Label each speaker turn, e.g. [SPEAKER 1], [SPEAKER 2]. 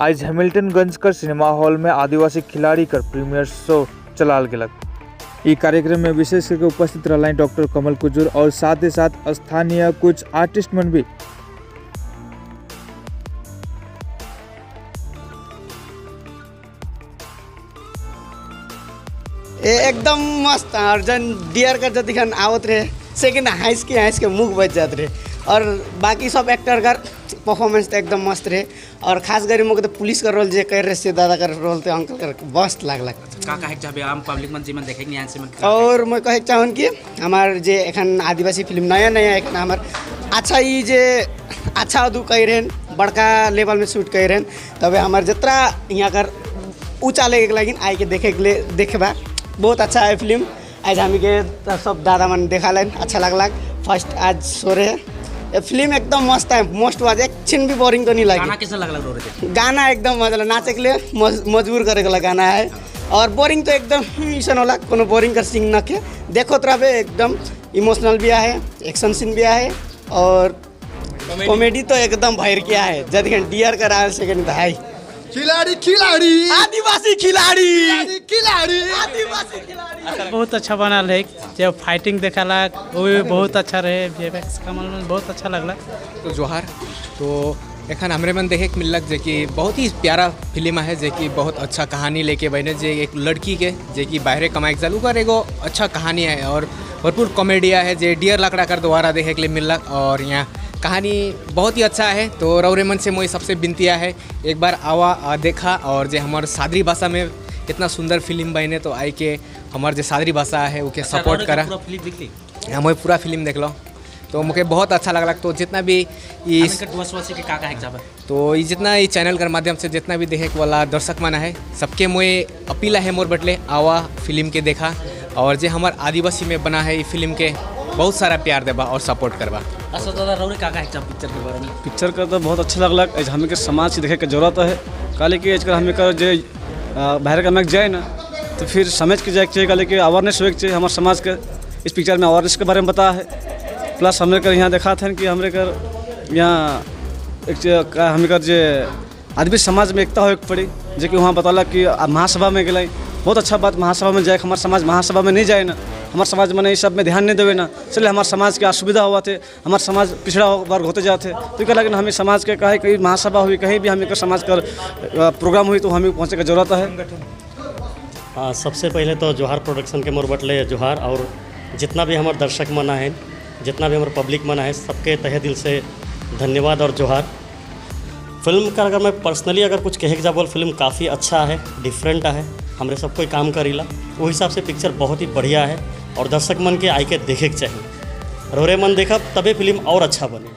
[SPEAKER 1] आज हैमिल्टनगंज कर सिनेमा हॉल में आदिवासी खिलाड़ी कर प्रीमियर शो चलाल गेलक। ई कार्यक्रम में विशेष करके उपस्थित रहलाई डॉक्टर कमल कुजूर और साथ ही साथ स्थानीय कुछ आर्टिस्ट मन भी।
[SPEAKER 2] एकदम मस्त। और जन डियर कर जतिखन आवत रहे सेकंड हंस के मुख बच जात रहे। और बाकी सब एक्टर का परफॉर्मेंस तो एकदम मस्त रहे। और खास करी मोके तो पुलिस का रोल जे कर रहे से दादा का रोल तो अंकल कर मस्त लागला।
[SPEAKER 3] का कहे चाहबे आम पब्लिक मन जीवन देखे नहीं से मन?
[SPEAKER 2] और मैं कहे चाहूँ कि हमार जे एखन आदिवासी फिल्म नया नया एखन हमार अच्छा ई जे अच्छा अदू कह रहे बड़का लेवल में शूट कर रहे, तबे हमार जितना यहाँ कर ऊँचा लेके लगिन आई के देखे के लिए देखबा। बहुत अच्छा है फिल्म। आज हमी के सब दादा मन देखा लेन, अच्छा लगला। फर्स्ट आज सो रहे ये फिल्म एकदम मस्त है, मोस्ट वाज एक क्षण भी बोरिंग तो नहीं लगी।
[SPEAKER 3] गाना कैसा लगला रो रहे?
[SPEAKER 2] गाना एकदम मजा नाचे के लिए मजबूर करे वाला गाना है। और बोरिंग तो एकदम ऐसा होला कोनो बोरिंग का सीन न के देखो तो रहे, एकदम इमोशनल भी है, एक्शन सीन भी है और कॉमेडी तो एकदम भर के है। जब डियर कर आए सेकंड भाई
[SPEAKER 4] खिलाड़ी खिलाड़ी
[SPEAKER 2] आदिवासी खिलाड़ी
[SPEAKER 4] खिलाड़ी
[SPEAKER 2] आदिवासी खिलाड़ी
[SPEAKER 5] बहुत अच्छा बनल है। जब फाइटिंग देखला वो भी बहुत अच्छा रहे, वीएफएक्स कमल में बहुत अच्छा लगला।
[SPEAKER 6] तो जोहार। तो एखन हमरे मन देखे के मिललक जे कि बहुत ही प्यारा फिल्म है, जे कि बहुत अच्छा कहानी लेके बने, जे एक लड़की के जे कि बाहरे कमाए के जाल उकर एगो अच्छा कहानी है और भरपूर कॉमेडिया है जे डियर लकड़ा कर द्वारा देखे के लिए मिललक। और यहाँ कहानी बहुत ही अच्छा है। तो रौरे मन से मोई सबसे विनतिया है एक बार आवा आ देखा। और जे हमार सादरी भाषा में इतना सुंदर फिल्म बने तो आई के हमार जे सादरी भाषा है ओके सपोर्ट करा।
[SPEAKER 3] पूरा फिल्म देख ली?
[SPEAKER 6] हम पूरा फिल्म देख लो तो मुझे बहुत अच्छा लगला। तो जितना भी इस
[SPEAKER 3] के का का
[SPEAKER 6] तो ये जितना इस चैनल के माध्यम से जितना भी देखे वाला दर्शक माना है सबके मोए अपील है मोर बटले आवा फिल्म के देखा। और जे हमार आदिवासी में बना है ये फिल्म के बहुत सारा प्यार देबा और सपोर्ट करबा।
[SPEAKER 3] अच्छा दादा रौरे का का पिक्चर के बारे में?
[SPEAKER 7] पिक्चर का तो बहुत अच्छा लगला। आज हमें के समाज देखे के जरूरत है, काले कि आजकल हमें का जे बाहर का जाए ना तो फिर समझ के जाए चाहिए, काले कि अवेयरनेस हो चाहिए हमारे समाज के। इस पिक्चर में अवेयरनेस के बारे में बताया है। प्लस हमने कर यहाँ देखा था कि हमरे कर यहाँ एक हमें कर जे आदमी समाज में एकता हो पड़ी, जे कि वहाँ बतौलक कि महासभा में गए, बहुत अच्छा बात। महासभा में जाए, हमारे समाज महासभा में नहीं जाए ना, हमारे समाज में नहीं सब में ध्यान नहीं देवे ना, इसलिए हमारे समाज के असुविधा हुआ थे, हमारे समाज पिछड़ा वर्ग होते जाते। तो क्या लगे हमें समाज के कहे कहीं महासभा हुई, कहीं भी हमें समाज का प्रोग्राम हुई तो हमें पहुँचने की जरूरत है।
[SPEAKER 8] हाँ, सबसे पहले तो जोहार प्रोडक्शन के मोर बटले जोहार। और जितना भी हमारे दर्शक मना है, जितना भी हमारे पब्लिक मना है, सबके तहे दिल से धन्यवाद और जोहार। फिल्म का अगर मैं पर्सनली अगर कुछ कहे जा बोल, फिल्म काफ़ी अच्छा है, डिफरेंट है, हमरे सब कोई काम करीला वो हिसाब से पिक्चर बहुत ही बढ़िया है और दर्शक मन के आई के देखे के चाहिए। रोरे मन देखब तबे फिल्म और अच्छा बने।